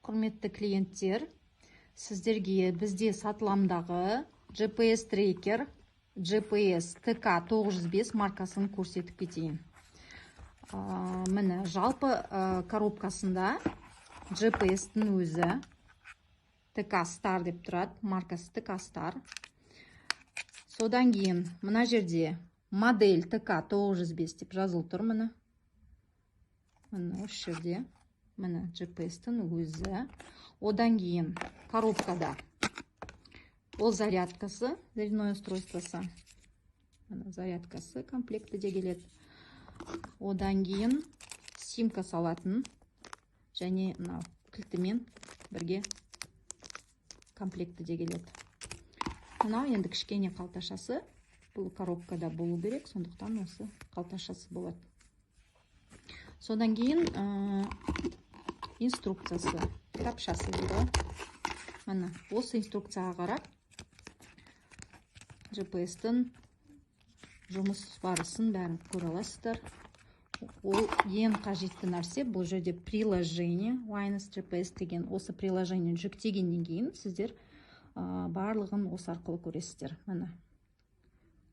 Құрметті клиенттер, сіздерге бізде сатыламдағы GPS трекер GPS TK 905 маркасын көрсетіп кетейін. Міне, жалпы коробкасында GPS-тің өзі TK Star деп тұрады, маркасы TK Star. Содан кейін мына жерде модель TK 905 деп жазылып тұр, міне. Міне, осы жерде, міне, GPS-тің өзі. Одан кейін коробкада ол зарядкасы, зарядное устройствосы, міне, зарядкасы комплектіде келеді. Одан кейін симка салатын және мынау кілтімен бірге комплектіде келеді. Мынау енді кішкене қалташасы, бұл коробкада болу керек, сондықтан осы қалташасы болады. Содан кейін инструкциясы, кітапшасы дейді ғой. Міне, осы инструкцияға қарап, GPS-тің жұмыс барысын бәрін көре аласыздар. Ол ең қажетті нәрсе бұл жерде приложение Wireless GPS деген. Осы приложениені жүктегеннен кейін сіздер барлығын осы арқылы көресіздер. Міне,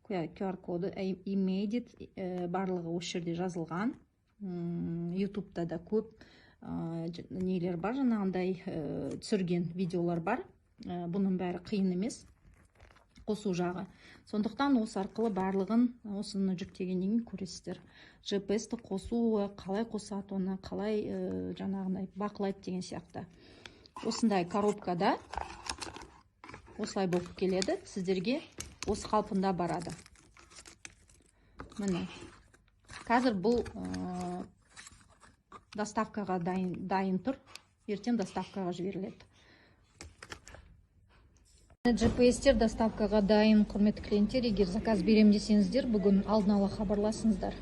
QR коды, immediate, барлығы осы жерде жазылған. Ютубта да көп нелер бар, жаңағындай түсірген видеолар бар. Бұның бәрі қиын емес қосу жағы, сондықтан осы арқылы барлығын, осыны жүктегеннен кейін көресіздер. GPS-ті қосу қалай қосады, оны қалай жаңағындай бақылайды деген сияқты. Осындай коробкада осылай болып келеді, сіздерге осы қалпында барады. Міне, қазір бұл доставкаға дайын тұр, ертең доставкаға жіберіледі. GPS-тер доставкаға дайын, құрметті клиенттер. Егер заказ беремін десеңіздер, бүгін алдын ала хабарласыңыздар.